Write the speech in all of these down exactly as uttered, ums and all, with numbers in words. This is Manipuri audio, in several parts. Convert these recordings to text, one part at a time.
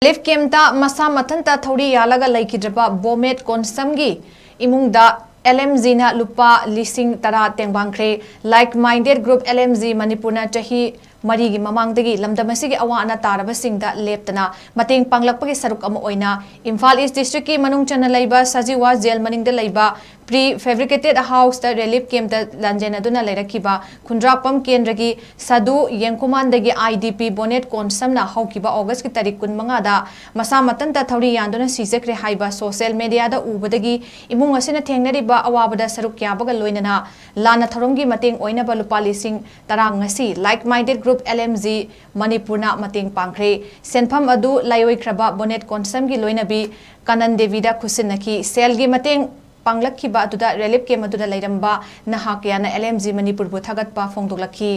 ꯔꯤꯂꯤꯐ ꯀꯦꯝꯞꯇ ꯃꯁꯥ ꯃꯊꯟꯇ ꯊꯧꯔꯤ ꯌꯥꯜꯂꯒ ꯂꯩꯈꯤꯗ꯭ꯔꯕ ꯕꯣꯃꯦꯠ ꯀꯣꯟꯁꯝꯒꯤ ꯏꯃꯨꯡꯗ ꯑꯦꯜ ꯑꯦꯝ ꯖꯤꯅ ꯂꯨꯄꯥ ꯂꯤꯁꯤꯡ ꯇꯔꯥ ꯇꯦꯡꯕꯥꯡꯈ꯭ꯔꯦ꯫ Like Minded Group L M G ꯃꯅꯤꯄꯨꯔꯅ ꯆꯍꯤ ꯃꯔꯤꯒꯤ ꯃꯃꯥꯡꯗꯒꯤ ꯂꯝꯗꯝ ꯑꯁꯤꯒꯤ ꯑꯋꯥ ꯑꯅꯥ ꯇꯥꯔꯕꯁꯤꯡꯗ ꯂꯦꯞꯇꯅ ꯃꯇꯦꯡ ꯄꯥꯡꯂꯛꯄꯒꯤ ꯁꯔꯨꯛ ꯑꯃ ꯑꯣꯏꯅ ꯏꯝꯐꯥꯜ ꯏꯁ ꯗꯤꯁꯇ꯭ꯔꯤꯛꯀꯤ ꯃꯅꯨꯡ ꯆꯟꯅ ꯂꯩꯕ ꯁꯖꯤꯋꯥ ꯖꯦꯜ ꯃꯅꯤꯡꯗ ꯂꯩꯕ ꯄ꯭ꯔꯤ ꯐꯦꯕ꯭ꯔꯤꯀꯦꯇꯦꯠ ꯍꯥꯎꯁꯇ ꯔꯤꯂꯤꯐ ꯀꯦꯝꯞꯇ ꯂꯥꯟꯖꯦꯟꯅꯗꯨꯅ ꯂꯩꯔꯛꯈꯤꯕ ꯈꯨꯟꯗ꯭ꯔꯥꯛꯄꯝ ꯀꯦꯟꯗ꯭ꯔꯒꯤ ꯁꯥꯗꯨ ꯌꯦꯡꯈꯨꯃꯥꯟꯗꯒꯤ ꯑꯥꯏ ꯗꯤ ꯄꯤ ꯕꯣꯅꯦꯠ ꯀꯣꯟꯁꯝꯅ ꯍꯧꯈꯤꯕ ꯑꯣꯒꯁꯀꯤ ꯇꯥꯔꯤꯛ ꯀꯨꯟꯃꯉꯥꯗ ꯃꯁꯥ ꯃꯊꯟꯇ ꯊꯧꯔꯤ ꯌꯥꯟꯗꯨꯅ ꯁꯤꯖꯈ꯭ꯔꯦ ꯍꯥꯏꯕ ꯁꯣꯁꯤꯌꯦꯜ ꯃꯦꯗꯤꯌꯥꯗ ꯎꯕꯗꯒꯤ ꯏꯃꯨꯡ ꯑꯁꯤꯅ ꯊꯦꯡꯅꯔꯤꯕ ꯑꯋꯥꯕꯗ ꯁꯔꯨꯛ ꯌꯥꯕꯒ ꯂꯣꯏꯅꯅ ꯂꯥꯟꯅ ꯊꯧꯔꯝꯒꯤ ꯃꯇꯦꯡ ꯑꯣꯏꯅꯕ ꯂꯨꯄꯥ ꯂꯤꯁꯤꯡ ꯇꯔꯥ ꯉꯁꯤ Like Minded Group L M G ꯃꯅꯤꯄꯨꯔꯅ ꯃꯇꯦꯡ ꯄꯥꯡꯈ꯭ꯔꯦ꯫ ꯁꯦꯟꯐꯝ ꯑꯗꯨ ꯂꯥꯏꯑꯣꯏꯈ꯭ꯔꯕ ꯕꯣꯅꯦꯠ ꯀꯣꯟꯁꯝꯒꯤ ꯂꯣꯏꯅꯕꯤ ꯀꯥꯅꯟ ꯗꯦꯕꯤꯗ ꯈꯨꯠꯁꯤꯟꯅꯈꯤ꯫ ꯁꯦꯜꯒꯤ ꯃꯇꯦꯡ ꯄꯥꯡꯂꯛꯈꯤꯕ ꯑꯗꯨꯗ ꯔꯤꯂꯤꯐ ꯀꯦꯝꯞ ꯑꯗꯨꯗ ꯂꯩꯔꯝꯕ ꯅꯍꯥ ꯀꯌꯥꯅ ꯑꯦꯜ ꯑꯦꯝ ꯖꯤ ꯃꯅꯤꯄꯨꯔꯕꯨ ꯊꯥꯒꯠꯄ ꯐꯣꯡꯗꯣꯛꯂꯛꯈꯤ꯫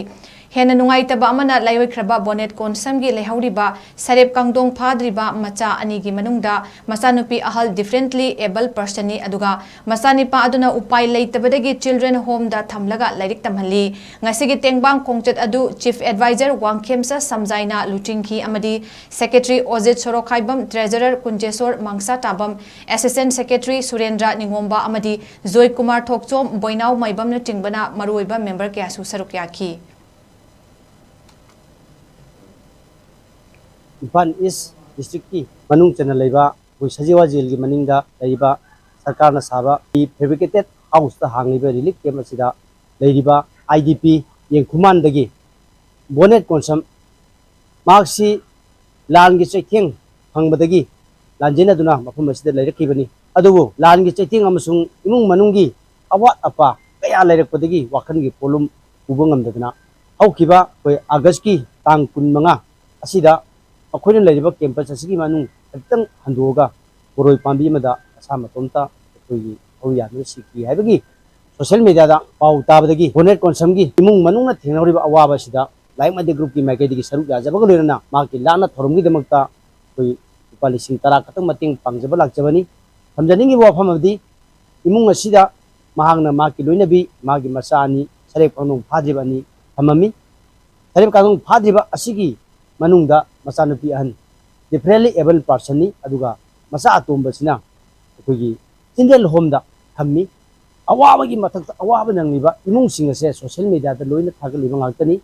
ꯍꯦꯟꯅ ꯅꯨꯡꯉꯥꯏꯇꯕ ꯑꯃꯅ, ꯂꯥꯏꯑꯣꯏꯈ꯭ꯔꯕ ꯕꯣꯅꯦꯠ ꯀꯣꯟꯁꯝꯒꯤ ꯂꯩꯍꯧꯔꯤꯕ ꯁꯔꯦꯞ ꯀꯥꯡꯗꯣꯡ ꯐꯥꯗ꯭ꯔꯤꯕ ꯃꯆꯥ ꯑꯅꯤꯒꯤ ꯃꯅꯨꯡꯗ ꯃꯆꯥꯅꯨꯄꯤ ꯑꯍꯜ differently abled personꯅꯤ, ꯑꯗꯨꯒ ꯃꯆꯥꯅꯤꯄꯥ ꯑꯗꯨꯅ ꯎꯄꯥꯏ ꯂꯩꯇꯕꯗꯒꯤ ꯆꯤꯜꯗ꯭ꯔꯦꯟ ꯍꯣꯝꯗ ꯊꯝꯂꯒ ꯂꯥꯏꯔꯤꯛ ꯇꯝꯍꯜꯂꯤ꯫ ꯉꯁꯤꯒꯤ ꯇꯦꯡꯕꯥꯡ ꯈꯣꯡꯆꯠ ꯑꯗꯨ ꯆꯤꯐ ꯑꯦꯗꯚꯥꯏꯖꯔ ꯋꯥꯡꯈꯦꯝꯆꯥ ꯁꯝꯖꯥꯏꯅ ꯂꯨꯆꯤꯡꯈꯤ ꯑꯃꯗꯤ ꯁꯦꯀ꯭ꯔꯦꯇꯔꯤ ꯑꯣꯖꯤꯠ ꯁꯣꯔꯣꯛꯈꯥꯏꯕꯝ, ꯇ꯭ꯔꯦꯖꯔꯔ ꯀꯨꯟꯖꯦꯁꯣꯔ ꯃꯪꯁꯥꯇꯥꯕꯝ, ꯑꯦꯁꯤꯁꯇꯦꯟꯠ ꯁꯦꯀ꯭ꯔꯦꯇꯔꯤ ꯁꯨꯔꯦꯟꯗ꯭ꯔ ꯅꯤꯉꯣꯝꯕ ꯑꯃꯗꯤ ꯖꯣꯏꯀꯨꯃꯥꯔ ꯊꯣꯛꯆꯣꯝ, ꯕꯣꯏꯅꯥꯎ ꯃꯥꯏꯕꯝꯅꯆꯤꯡꯕꯅ ꯃꯔꯨꯑꯣꯏꯕ ꯃꯦꯝꯕꯔ ꯀꯌꯥꯁꯨ ꯁꯔꯨꯛ ꯌꯥꯈꯤ꯫ ꯏꯝꯐꯥꯜ ꯏꯁ ꯗꯤꯁꯇ꯭ꯔꯤꯛꯀꯤ ꯃꯅꯨꯡ ꯆꯟꯅ ꯂꯩꯕ ꯑꯩꯈꯣꯏ ꯁꯖꯤꯋꯥ ꯖꯦꯜꯒꯤ ꯃꯅꯤꯡꯗ ꯂꯩꯔꯤꯕ ꯁꯔꯀꯥꯔꯅ ꯁꯥꯕ ꯐꯦꯕ꯭ꯔꯤꯀꯦꯇꯦꯠ ꯍꯥꯎꯁꯇ ꯍꯥꯡꯂꯤꯕ ꯔꯤꯂꯤꯐ ꯀꯦꯝꯞ ꯑꯁꯤꯗ ꯂꯩꯔꯤꯕ ꯑꯥꯏ ꯗꯤ ꯄꯤ ꯌꯦꯡꯈꯨꯃꯥꯟꯗꯒꯤ ꯕꯣꯅꯦꯠ ꯀꯣꯟꯁꯝ, ꯃꯍꯥꯛꯁꯤ ꯂꯥꯟꯒꯤ ꯆꯩꯊꯦꯡ ꯐꯪꯕꯗꯒꯤ ꯂꯥꯟꯖꯦꯟꯅꯗꯨꯅ ꯃꯐꯝ ꯑꯁꯤꯗ ꯂꯩꯔꯛꯈꯤꯕꯅꯤ꯫ ꯑꯗꯨꯕꯨ ꯂꯥꯟꯒꯤ ꯆꯩꯊꯦꯡ ꯑꯃꯁꯨꯡ ꯏꯃꯨꯡ ꯃꯅꯨꯡꯒꯤ ꯑꯋꯥꯠ ꯑꯄꯥ ꯀꯌꯥ ꯂꯩꯔꯛꯄꯗꯒꯤ ꯋꯥꯈꯜꯒꯤ ꯄꯣꯠꯂꯨꯝ ꯄꯨꯕ ꯉꯝꯗꯗꯨꯅ ꯍꯧꯈꯤꯕ ꯑꯩꯈꯣꯏ ꯑꯥꯒꯁꯀꯤ ꯇꯥꯡ ꯀꯨꯟꯃꯉꯥ ꯑꯁꯤꯗ ꯑꯩꯈꯣꯏꯅ ꯂꯩꯔꯤꯕ ꯀꯦꯝꯄꯁ ꯑꯁꯤꯒꯤ ꯃꯅꯨꯡ ꯈꯖꯤꯛꯇꯪ ꯍꯟꯗꯣꯛꯑꯒ ꯕꯣꯔꯣꯏ ꯄꯥꯝꯕꯤ ꯑꯃꯗ ꯃꯁꯥ ꯃꯇꯣꯝꯇ ꯑꯩꯈꯣꯏꯒꯤ ꯊꯧꯔꯤ ꯌꯥꯟꯗꯨꯅ ꯁꯤꯈꯤ ꯍꯥꯏꯕꯒꯤ ꯁꯣꯁꯤꯌꯦꯜ ꯃꯦꯗꯤꯌꯥꯗ ꯄꯥꯎ ꯇꯥꯕꯗꯒꯤ ꯕꯣꯅꯦꯠ ꯀꯣꯟꯁꯝꯒꯤ ꯏꯃꯨꯡ ꯃꯅꯨꯡꯅ ꯊꯦꯡꯅꯍꯧꯔꯤꯕ ꯑꯋꯥꯕ ꯑꯁꯤꯗ ꯂꯥꯏꯛ ꯃꯥꯏꯟꯗꯦꯗ ꯒ꯭ꯔꯨꯞꯀꯤ ꯃꯥꯏꯀꯩꯗꯒꯤ ꯁꯔꯨꯛ ꯌꯥꯖꯕꯒ ꯂꯣꯏꯅꯅ ꯃꯍꯥꯛꯀꯤ ꯂꯥꯟꯅ ꯊꯧꯔꯝꯒꯤꯗꯃꯛꯇ ꯑꯩꯈꯣꯏ ꯂꯨꯄꯥ ꯂꯤꯁꯤꯡ ꯇꯔꯥ ꯈꯛꯇꯪ ꯃꯇꯦꯡ ꯄꯥꯡꯖꯕ ꯂꯥꯛꯆꯕꯅꯤ꯫ ꯊꯝꯖꯅꯤꯡꯉꯤꯕ ꯋꯥꯐꯝ ꯑꯗꯨꯗꯤ ꯏꯃꯨꯡ ꯑꯁꯤꯗ ꯃꯍꯥꯛꯅ ꯃꯍꯥꯛꯀꯤ ꯂꯣꯏꯅꯕꯤ, ꯃꯥꯒꯤ ꯃꯆꯥ ꯑꯅꯤ, ꯁꯔꯦꯞ ꯀꯥꯡꯗꯣꯡ ꯐꯥꯗ꯭ꯔꯤꯕ ꯑꯅꯤ ꯊꯝꯃꯝꯃꯤ꯫ ꯁꯔꯦꯞ ꯀꯥꯡꯗꯣꯡ ꯐꯥꯗ꯭ꯔꯤꯕ ꯑꯁꯤꯒꯤ ꯃꯅꯨꯡꯗ ꯃꯆꯥꯅꯨꯄꯤ ꯑꯍꯟ differently abled personꯅꯤ, ꯑꯗꯨꯒ ꯃꯆꯥ ꯑꯇꯣꯝꯕꯁꯤꯅ ꯑꯩꯈꯣꯏꯒꯤ children homeꯗ ꯊꯝꯃꯤ꯫ ꯑꯋꯥꯕꯒꯤ ꯃꯊꯛꯇ ꯑꯋꯥꯕ ꯅꯪꯂꯤꯕ ꯏꯃꯨꯡꯁꯤꯡ ꯑꯁꯦ social mediaꯗ ꯂꯣꯏꯅ ꯊꯥꯒꯠꯂꯤꯕ ꯉꯥꯛꯇꯅꯤ꯫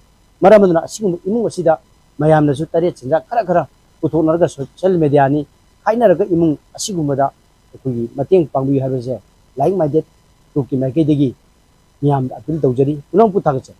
ꯃꯔꯝ ꯑꯗꯨꯅ ꯑꯁꯤꯒꯨꯝꯕ ꯏꯃꯨꯡ ꯑꯁꯤꯗ ꯃꯌꯥꯝꯅꯁꯨ ꯇꯔꯦꯠ ꯆꯤꯟꯖꯥꯛ ꯈꯔ ꯈꯔ ꯄꯨꯊꯣꯛꯅꯔꯒ social mediaꯅꯤ ꯍꯥꯏꯅꯔꯒ ꯏꯃꯨꯡ ꯑꯁꯤꯒꯨꯝꯕꯗ ꯑꯩꯈꯣꯏꯒꯤ ꯃꯇꯦꯡ ꯄꯥꯡꯕꯤꯌꯨ ꯍꯥꯏꯕꯁꯦ like minded groupꯀꯤ ꯃꯥꯏꯀꯩꯗꯒꯤ ꯃꯤꯌꯥꯝꯗ appeal ꯇꯧꯖꯔꯤ꯫ ꯄꯨꯝꯅꯃꯛꯄꯨ ꯊꯥꯒꯠꯆꯔꯤ꯫